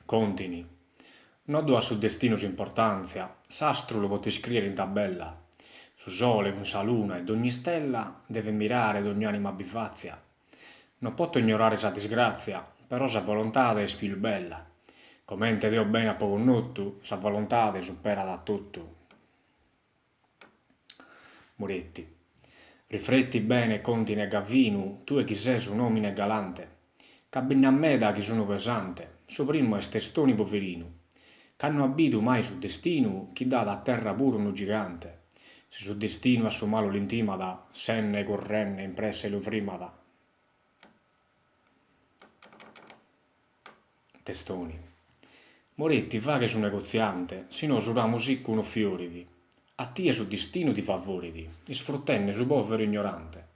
Contini. No do a su destinu s'importàntzia, s'astru lu poto iscrìere in tabella. Su sole cun sa luna e dogni istella devet mirare dogn'ànima vivàtzia. No poto ignorare sa disgràtzia, però sa volontade est pius bella. Comente deo bene apo connotu, sa volontade superat a totu. Moretti. Rifretti bene Contini e Gavinu, tue chi ses un'òmine galante. Ca bi nd'at meda chi sunu pesante, su primu est Testoni poverinu. Ca no at bidu mai su destinu chi dat a terra puru unu gigante. Si su destinu a su malu l'intimat, sende currende in presse lu frimat. Testoni. Moretti faghe su negotziante, si no su ramu siccu no fiorit. A tie su destinu ti favorit, isfruttende su poveru ignorante.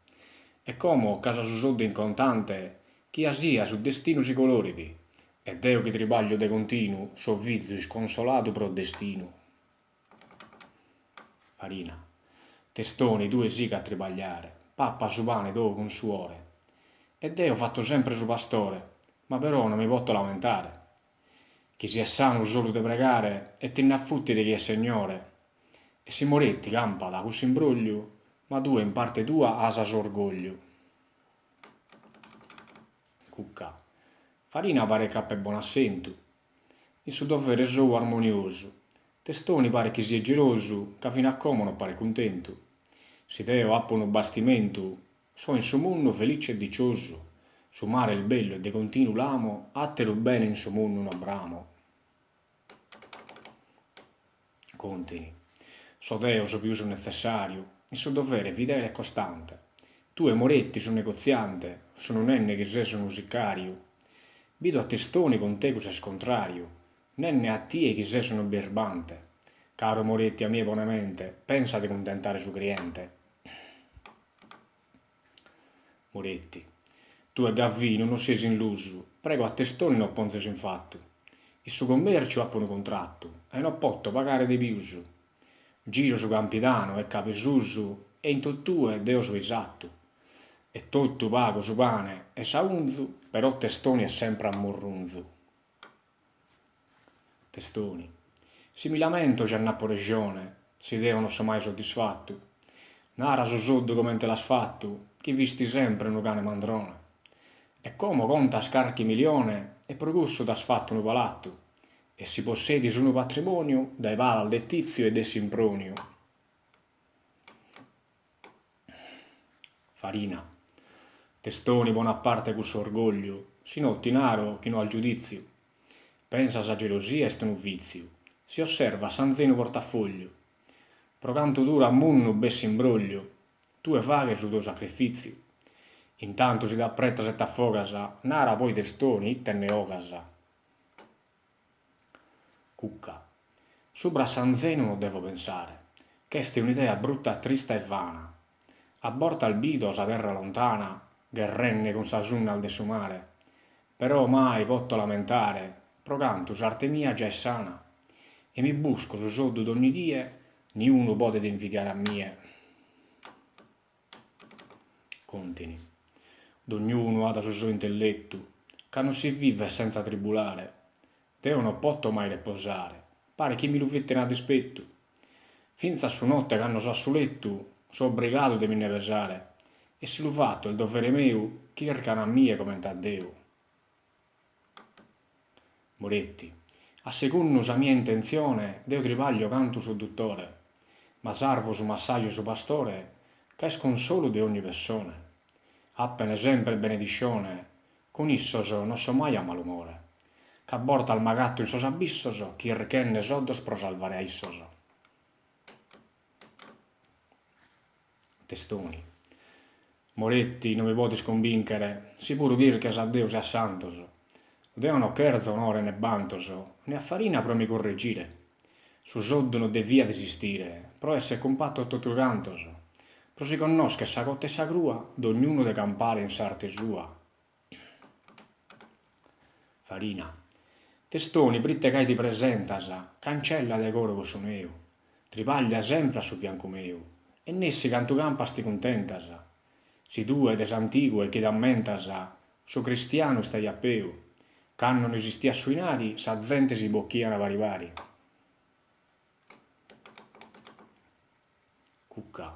E como ch'as su soddu in contante, chi asia su destinu si colorit. E deo chi tribaglio de continu, so fizu isconsoladu pro destinu. Farina. Testoni, tue sighi a tribagliare, pappa su pane tou cun suore. E deo fatto sempre su pastore, ma però no mi poto lamentare. Chi si est sanu solu de pregare e ti nd'affuttit chie est segnore. E si Moretti campat cuss'imbrogliu, ma tue in parte tua as s'orgogliu. Cucca. Farina paret ch'apet bon'assentu, in su dovere sou armoniosu. Testoni paret chi siet gelosu, ca fin'a como no paret cuntentu. Si deo apo unu bastimentu, so in su mundu felice e diciosu. Su mare est bellu e de continu l'amo, ateru bene in su mundu no bramo. Contini. So deo su pius netzessàriu, in su dovere fidele e costante. Tue Moretti su negotziante, sunu nende chi ses unu sicàriu. Bido a Testoni cun tegus est contràriu, nende a tie chi ses unu birbante. Caru Moretti a mie pone mente, pensa de cuntentare su criente. Moretti. Tue Gavinu no sies illusu, prego a Testoni no ponzes in fattu. In su commerciu apo unu cuntrattu e no poto pagare de piusu. Giro su Campidanu e Cabesusu e in tottue deo so isattu. E tottu pago su pane e s'aunzu, però Testoni est sempre a murrunzu. Testoni. Si mi lamento già nd'apo rejone, si deo no so mai soddisfattu. Nara su soddu comente l'as fattu, chi fisti sempre unu cane mandrone. E como contas carchi milione e pro cussu t'as fattu unu palattu. E si possedis unu patrimoniu dae palas de Titziu e de Simproniu. Farina. Testoni pone a parte cussu orgogliu, si no ti naro chi no as giuditziu. Pensa sa gelosia est unu vitziu, si osservas s'anzenu portafogliu. Pro cantu durat mundu b'est s'imbrogliu, tue faghe su tou sacrifitziu. Intantu si t'apretas e t'afogas, nara poi Testoni ite nde 'ogas. Cucca. Subra s'anzenu no devo pensare, ch'est un'idea brutta trista e vana. A bortas bido sa terra lontana gherrende cun sas undas de su mare, però mai poto lamentare pro cantu s'arte mia già est sana e mi busco su soddu dogni die, niunu podet invidiare a mie. Contini. Dognunu at su sou intellettu, ca non si vivet senza tribulare. Deo no poto mai reposare, paret chi mi lu fetten a dispettu. Finzas su notte cando so a su lettu, so obbrigadu de mi nde pesare, e si lu fatto est dovere meu, chircan a mie comente a Deu. Moretti, A segundu sa mia intentzione deo tribaglio cantu su duttore, ma sarvo su massaju e su pastore ca est consolu de ogni pessone. Appene sempre benediscione, cun issos no so mai a malumore, ca a bortas m'agatto in sos abissos chirchende soddos pro salvare a issos. Testoni. Moretti, no mi podes cumbìnchere, si puru chirches a Deus e a santos. Deo no cherzo onore ne bantos, ne a Farina pro mi curregire. Su soddu no deviat esistire, pro esser cumpattos totu cantos, pro si connoscher sa cotta e sa crua, dognunu de campare in s'arte sua. Farina. Testoni, prite gai ti presentas, cancella dae coro cussu neu. Tribaglia sempre a su fiancu meu, e nessi cantu campas ti cuntentas. Si tue de s'antigu e chi t'ammentas, su cristianu istaiat peu. Canno no esistiat su 'inari sa zente si bochian pari pari. Cucca.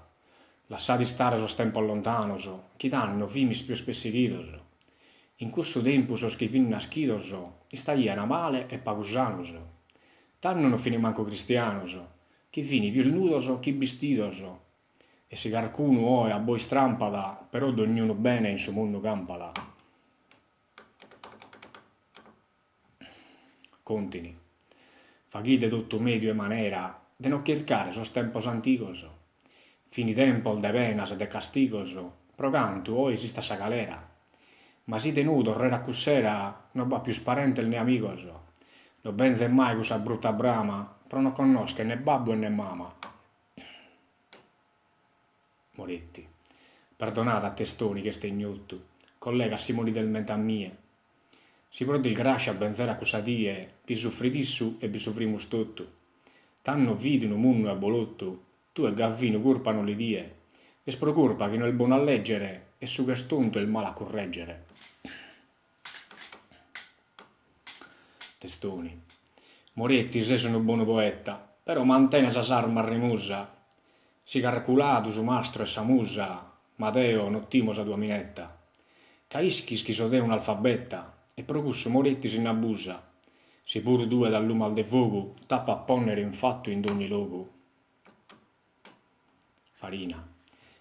Lassade istare sos tempos lontanos, chi tando fimis pius pessighidos. In cussu tempus sos chi fin naschidos istaian male e pagu sanos. Tando non fin mancu cristianos, chi fin pius nudos chi bistidos. E si carcunu oe a bois trampat, però dognunu bene in su mundu campat. Contini. Faghide totu mèdiu e manera de no chircare sos tempos antigos. Fini tempos de penas e de castigos pro cantu oe esistat sa galera. Ma si de nou torrera a cuss'era no b'at pius parentes ne amigos. No benzet mai cussa brutta brama pro no connoscher ne babbu e ne mama. Moretti. Perdonade a Testoni ch'est ignotu, collega si ponides mente a mie. Si pro dilgrascia benzerat cussa die, bi suffrit issu e bi suffrimus totu. Tando fit unu mundu 'e abolottu, tue Gavinu curpa non li die, est pro curpa chi no est bonu a leggere e su ch'est tontu est malu a curreggere. Testoni. Moretti ses unu bonu poeta, però mantene sas armas remusa, Si carculadu su mastru 'e sa musa, ma deo no timo sa tua minetta, ca ischis chi so deo un'alfabeta e pro cussu Moretti si nd'abusa, si puru tue t'allumas de fogu t'apo a ponnere in fattu in dogni logu. Farina.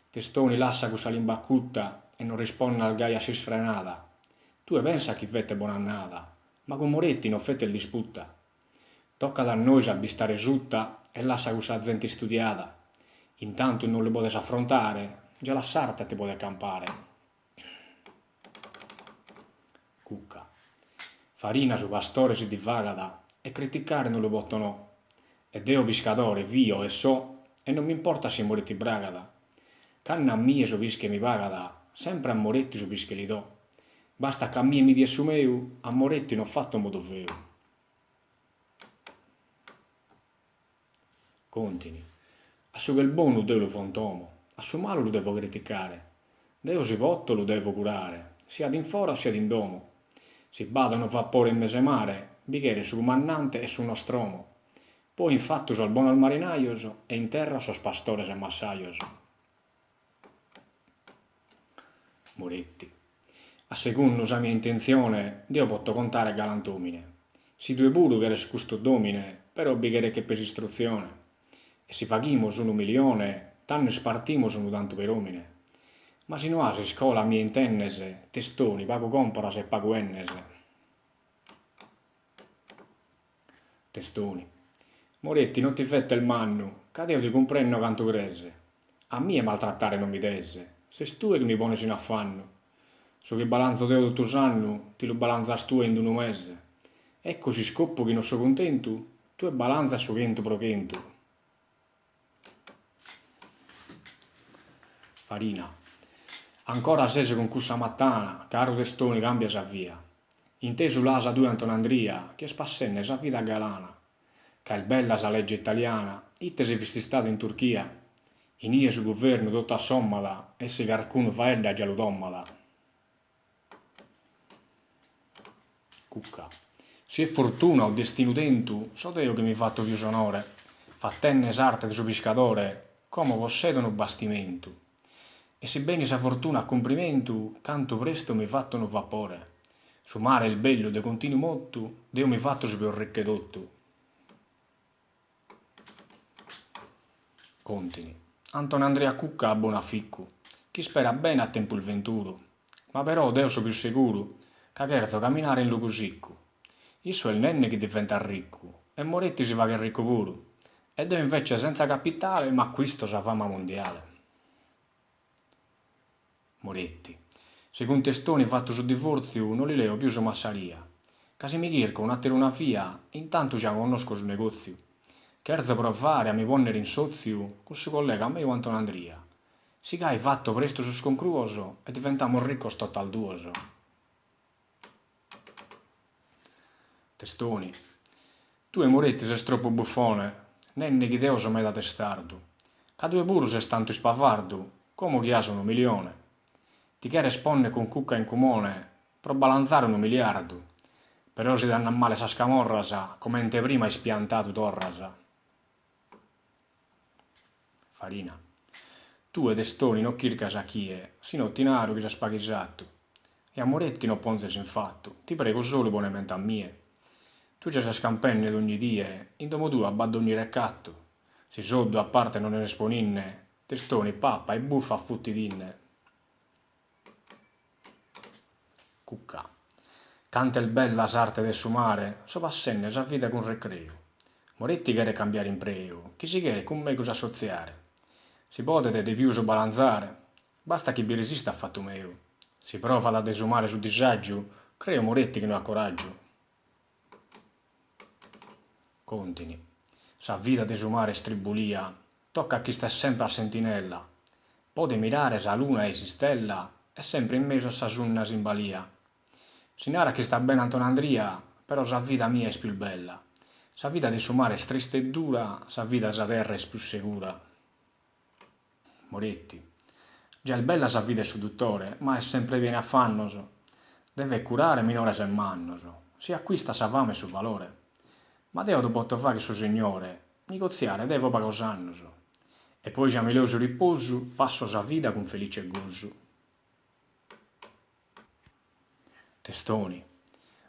Testoni lassa cussa limba acuta e no rispondas gai a s'isfrenada, tue pensa chi fettes bon'annada, ma cun Moretti no fettes disputa. Tocat a nois a bistare suta e lassa cussa zente istudiada. Intantu non lu podes afrontare, già l'as s'arte a ti poder campare. Cucca. Farina su pastore si divagat e criticare non lu poto no. E deo piscadore fio e so e non m'importat si Moretti bragat. Cando a mie su pische mi pagat, sempre a Moretti su pische li do. Bastat ch'a mie mi diet su meu, a Moretti non fatto modu feu. Contini. A su ch'est bonu deo lu fontomo, a su malu lu devo criticare. Deo si poto lu devo curare, siat in fora o siat in domo. Si b'at unu vapore in mes'e mare, bi cheret su cumandante e su nostromo. Poi in fattu sos bonos marinajos e in terra sos pastores e massajos. Moretti. A segundu sa mia intentzione deo poto contare galantomine. Si tue puru cheres custu domine però bi cheret che pes istrutzione. E si faghimus unu milione tando ispartimus unu tantu peromine. Ma si no as iscola a mie intendes, Testoni, pagu comporas e pagu 'endes. Testoni. Moretti non ti fettes mannu, ca deo ti cumprenno cantu cres. A mie maltrattare non mi des, ses tue chi mi pones in affannu. Su chi balanzo deo totu s'annu, ti lu balanzas tue in unu mese. Ecco s'iscopu chi non so cuntentu, tue balanzas su 100%. Farina. Ancora ses cun cussa matana, caru Testoni cambia sa via. Intesu l'asa tue Antonandria chi est passende sa vida galana. Ca est bella sa legge italiana, ite si fist istadu in Turchia? Inie su guvernu totu assommat e si carcunu faeddat già lu dommat. Cucca. Si est fortuna o destinu tentu, so deo chi mi fatto pius onore, fattende s'arte de su piscadore, como possedo unu bastimentu. E si benit sa fortuna a cumprimentu, cantu prestu mi fatto unu vapore. Su mare est bellu de continu motu, deo mi fatto su pius riccu 'e totu. Contini. Antonandria Cucca at bonu aficu, ch'isperat bene a tempus venturu, ma però deo so pius seguru ca cherzo caminare in logu siccu. Issu est nende chi diventat riccu e Moretti si faghet riccu puru e deo invece senza capitale m'acquisto sa fama mondiale. Moretti. Si cun Testoni fatto su divortziu no li leo pius massaria, ca si mi chirco un'ateruna via intantu già connosco su negotziu. Cherzo provare a mi ponnere in sotziu cun su collega meu Antonandria. Si gai fatto prestu sos concruos e diventamos riccos totas duos. Testoni. Tue Moretti ses troppu buffone, nende chi deo so meda testardu, ca tue puru ses tantu ispavardu, como chi as unu milione. Ti cheres ponner cun Cucca in cumone pro balanzare unu miliardu. Però si t'andan male sas camorras, comente prima ispiantadu torras. Farina. Tue Testoni no chircas a chie, si no ti naro chi ses pagu isattu. E a Moretti no ponzes in fattu, ti prego solu pone mente a mie. Tue già ses campende dogni die, in domo tua b'at dogni recattu. Si soddu a parte no nde ses poninne, Testoni pappa e buffa futtidinne. Cucca. Canta est bella s'arte de su mare, so passende sa vida cun recreu. Moretti cheret cambiare impreu, chi si cheret cun megus assotziare. Si podet de pius balanzare, bastat chi bi resistat fattu meu. Si provat de su mare su disaggiu, creo Moretti chi no at coraggiu. Contini. Sa vida de su mare est tribulia, tocat chi istes sempre a sentinella. Podes mirare sa luna e s'istella e sempre in mesu a sas undas in balia. Si narat chi istat bene Antonandria, però sa vida mia est pius bella. Sa vida de su mare est trista e dura, sa vida 'e sa terra est pius segura. Moretti. Già est bella sa vida 'e su duttore, ma est sempre piena 'e affannos. Devet curare minores e mannos, si acquistat sa fama e su valore. Ma deo no poto fagher su signore, nigotziare devo pagos annos. E poi già mi leo su riposu, passo sa vida cun felice gosu. Testoni.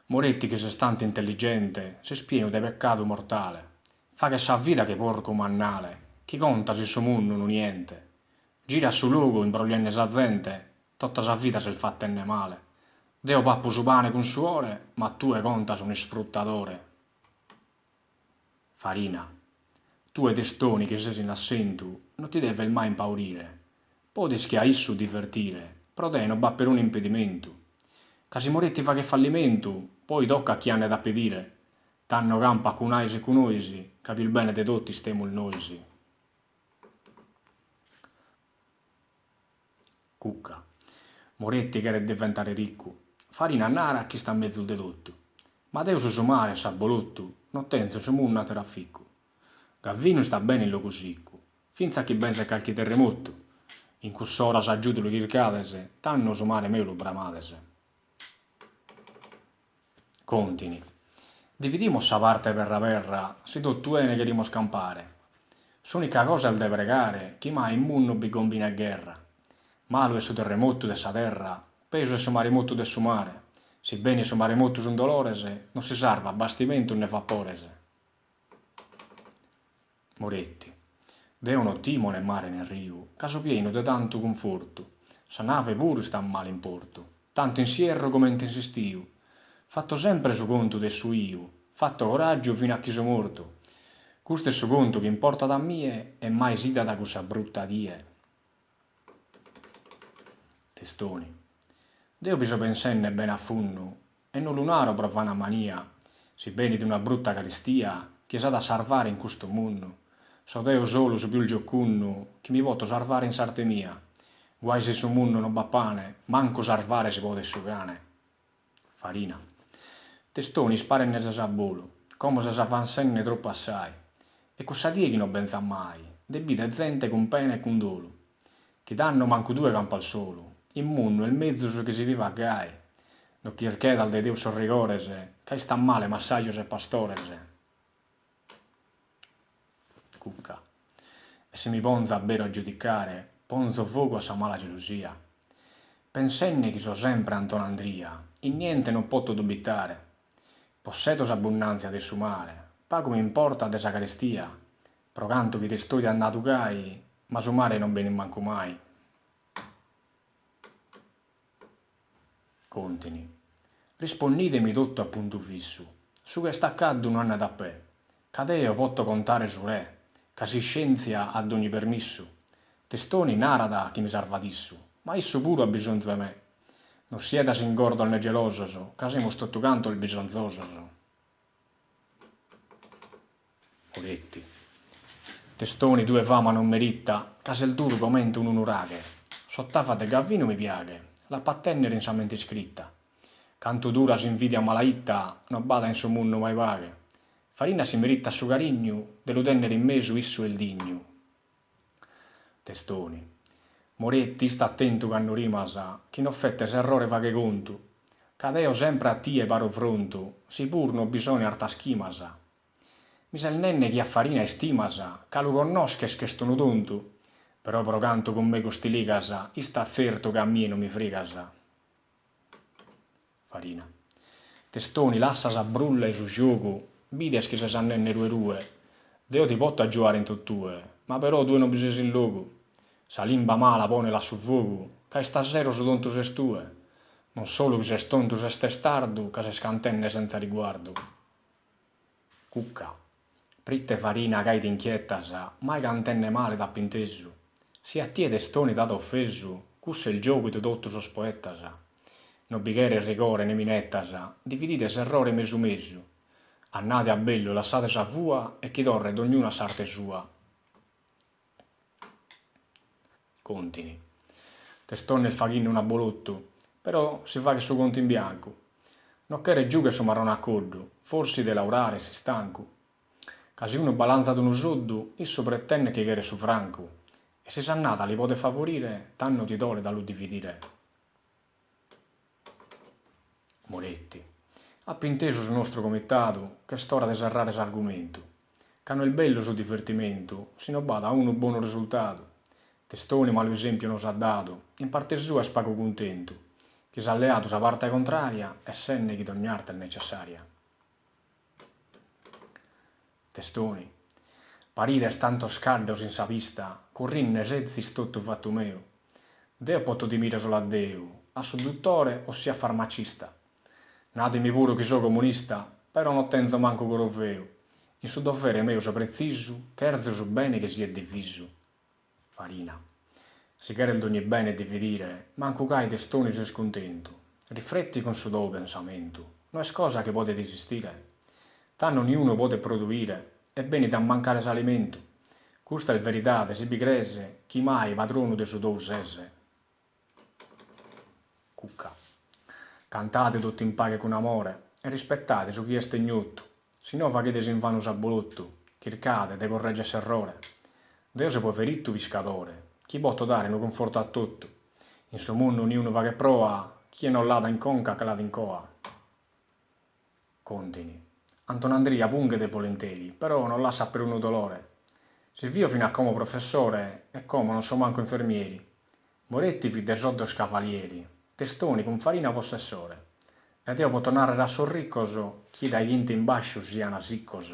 Moretti chi ses tantu intelligente, ses pienu de peccadu mortale. Faghes sa vida che porcu mannale, chi contas in su mundu unu niente. Giras su logu imbrogliende sa zente, tota sa vida ses fattende male. Deo pappo su pane cun suore, ma tue contas un'isfruttadore. Farina. Tue Testoni chi ses in assentu, no ti deves mai impaurire. Podes che a issu divertire, pro te no b'at perunu impedimentu. Ca si Moretti faghet fallimentu, poi tocat chi andet a pedire. Tando campat cun ais e cun ois, ca pius bene de totu istemus nois. Cucca. Moretti cheret diventare riccu. Farina narat chi istat mezus de totu. Ma deo so su mare in s'abolottu, no tenzo in su mundu ateru afficcu. Gavinu istat bene in logu siccu, fintzas chi benzet calchi terremotu. In cuss'ora s'aggiudu lu chircades, tando su mare meu lu bramades. Contini. Dividimos sa parte perra perra si totu 'ene cherimos campare. S'unica cosa est de pregare chi mai in mundu bi gombinet gherra. Malu est su terremotu de sa terra, peus est su maremotu de su mare. Si benit su maremotu sun dolores, non si sarvat bastimentu ne vapores. Moretti. Deo no timo ne mare ne riu, ca so pienu de tantu cunfortu. Sa nave puru istat male in portu, tantu in s'ierru comente in s'istiu. Fatto sempre su contu de su 'iu, fatto coraggiu finu a chi so mortu. Custu est su contu chi importat a mie e mai s'idat cussa brutta die. Testoni. Deo bi so pensende bene a fundu E no lu naro pro vana mania, si benit una brutta caristia, chie s'at a sarvare in custu mundu? So deo solu su pius giocundu chi mi poto sarvare in s'arte mia. Guai si in su mundu no b'at pane, mancu sarvare si podet su cane. Farina. Testoni isparende ses a bolu, como ses avansende troppu assai. E cussa die chi no benzat mai, de bider zente cun pena e cun dolu. Chi tando mancu tue campas solu, in mundu est mezus chi si vivat gai. No chirchedas de Deus sos rigores, ca istan male massajos e pastores. Cucca. E si mi ponzo abberu a giudicare, ponzo fogu a sa mala gelosia. Pensende chi so sempre Antonandria, in niente non poto dubitare. Possedo s'abbundantzia de su mare, pagu m'importat de sa carestia, Pro cantu chi Testoni t'at nadu gai, ma su mare non benit mancu mai. Contini. Rispondidemi totu a puntu fissu, su ch'est a caddu no andat a pè, ca deo poto contare su re, ca s'iscientzia at dogni permissu. Testoni narat chi mi sarvat issu, ma issu puru at bisonzu 'e me. No siedas ingordos ne gelosos, ca semus totu cantos bisonzosos. Moretti. Testoni tue fama non merita, ca ses duru comente unu nuraghe. S'ottava de Gavinu mi piaghe, l'apo a tennere in sa mente iscritta. Cantu dura s'invidia malaitta, no b'at in su mundu mai paghe. Farina si meritat su carignu, de lu tennere in mesu issu est dignu. Testoni. Moretti ista attentu cando rimas, chi no fettes errore faghe contu. Ca deo sempre a tie paro frontu, si puru no bi sono artas chimas. Mi ses nende chi a Farina istimas, ca lu connosches ch'est unu tontu, però pro cantu cun megus ti ligas, ista tzertu chi a mie no mi frigas. Farina. Testoni, lassa sa brulla e su giogu, bides chi ses andende rue rue, deo ti poto aggiuare in totue, ma però tue no bi ses in logu. Sa limba mala ponela a su fogu, ca istasero su tontu ses tue. Non solu chi ses tontu ses testardu ca ses cantende senza riguardu. Cucca. Prite Farina gai t'inchietas, mai cantende male t'apo intesu. Si a tie Testoni t'at ofesu, cussu est giogu de totu sos poetas. No bi cheret rigore ne minetas, dividide s'errore mesu mesu. Andade a bellu, lassade sa fua e chi torret dognunu a s'arte sua. Contini. Testoni est faghinde un'abolottu, però si faghet su contu in biancu. No cheret giugher su marrone a coddu, forsi de laorare est istancu. Ca si unu balanzat unu soddu, issu pretendet chi cheret su francu. E si s'annada li podet favorire, tando ti dolet a lu dividire. Moretti. Apo intesu su nostru comitadu ch'est ora de serrare s'argumentu, ca no est bellu su divertimentu si no b'at unu bonu resultadu. Testoni malu esempiu nos at dadu, in parte sua est pagu cuntentu, chi s'at leadu sa parte contraria essende chi dogn'arte est necessaria. Testoni. Parides tantos caddos in sa pista, currinde sezis totu fatu meu. Deo poto timire solu a Deu, a su dutore o siat farmacista. Nademi puru chi so comunista, però no tenzo mancu coro feu. In su dovere meu so pretzisu, cherzo su bene chi siet divisu. Farina. Si cheres dogni bene dividire, mancu gai Testoni ses cuntentu. Rifretti cun su tou pensamentu, no est cosa chi podet esistire. Tando niunu podet produire e benit a mancare s'alimentu. Custa est veridade, si bi crees, chi mai padronu de su tou ses. Cucca. Cantade totu in paghe cun amore e rispettade su chi est ignotu, si no faghides invanu s'abolottu, chircade de corregger s'errore. Deo so poverittu piscadore, chi poto dare unu cunfortu a totu. In su mundu niunu faghet proa, chie no l'at in conca che l'at in coa. Contini. Antonandria punghet volenteri, però no lassat perunu dolore. Si fio fin'a como professore e como non so mancu infermieri. Moretti fit de soddos cavalieri, Testoni cun Farina possessore. E deo poto narrer a sos riccos chi dae chinta in basciu sian siccos.